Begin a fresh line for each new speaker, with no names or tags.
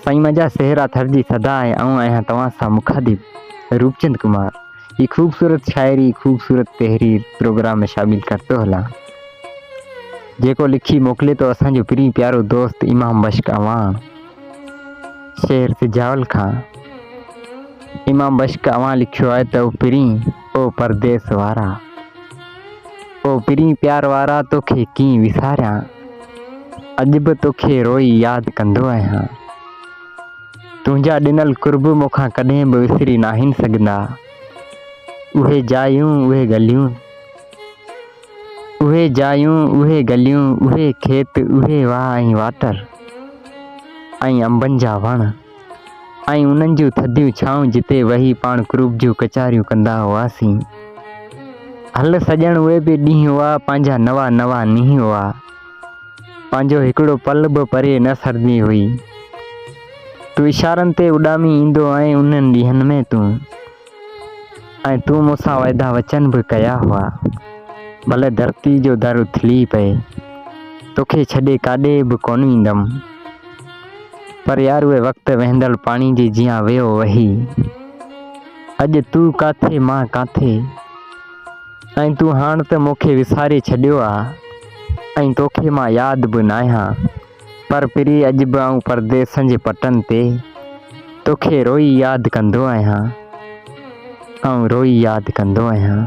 سائين منهنجا سهرا ٿر جي صدا ۽ آئون آهيان توهان سان مخاطب روپچند ڪمار. هي خوبصورت شاعري خوبصورت تحرير پروگرام ۾ شامل ڪرتو هلان. جيڪو لکي موڪلي ٿو اسان جو پرين پيارو دوست امام بشڪ اعواڻ شهر سجاول کان. امام بشڪ اعواڻ لکيو آهي ته او پرين او پرديس وارا او پرين پيار وارا توکي ڪيئن وساريان اڄ به توکي روئي ياد ڪندو آهيان. تنهنجا ڏنل قرب مون کان ڪڏهن به وسري ناهن سگهندا. اهي جايون، اهي گليون، اهي جايون، اهي گليون، اهي کيت، اهي واهه ۽ واٽر ۽ انبن جا وڻ ۽ انهن جون ٿڌيون ڇانون جتي ويهي پاڻ قرب جون ڪچهريون ڪندا هئاسين. هل سڄڻ اهي به ڏينهن هئا، پنهنجا نوا نوا نينهن هئا. پنهنجو هڪڙو پل به پري نه سرندي هئي. تون اشارن تي اڏامي ايندو ۽ انهن ڏينهن ۾ تون ۽ تون مون سان وعدا وچن به ڪيا هئا. ڀلي ڌرتي جو در اٿلي پئي، توکي ڇڏي ڪاڏي به ڪونه ويندم. پر يار اهي وقت وهندڙ پاڻي جي جيان ويو وهي. اڄ تون ڪاٿي مان ڪاٿي. ۽ تون هاڻ ته مون کي وساري ڇڏيو آ ۽ توکي مان ياد به ناهيان پر پري اڄ به آئون پرديسن جي پٽن تي توکي روئي ياد ڪندو آهيان آئون روئي ياد ڪندو آهيان.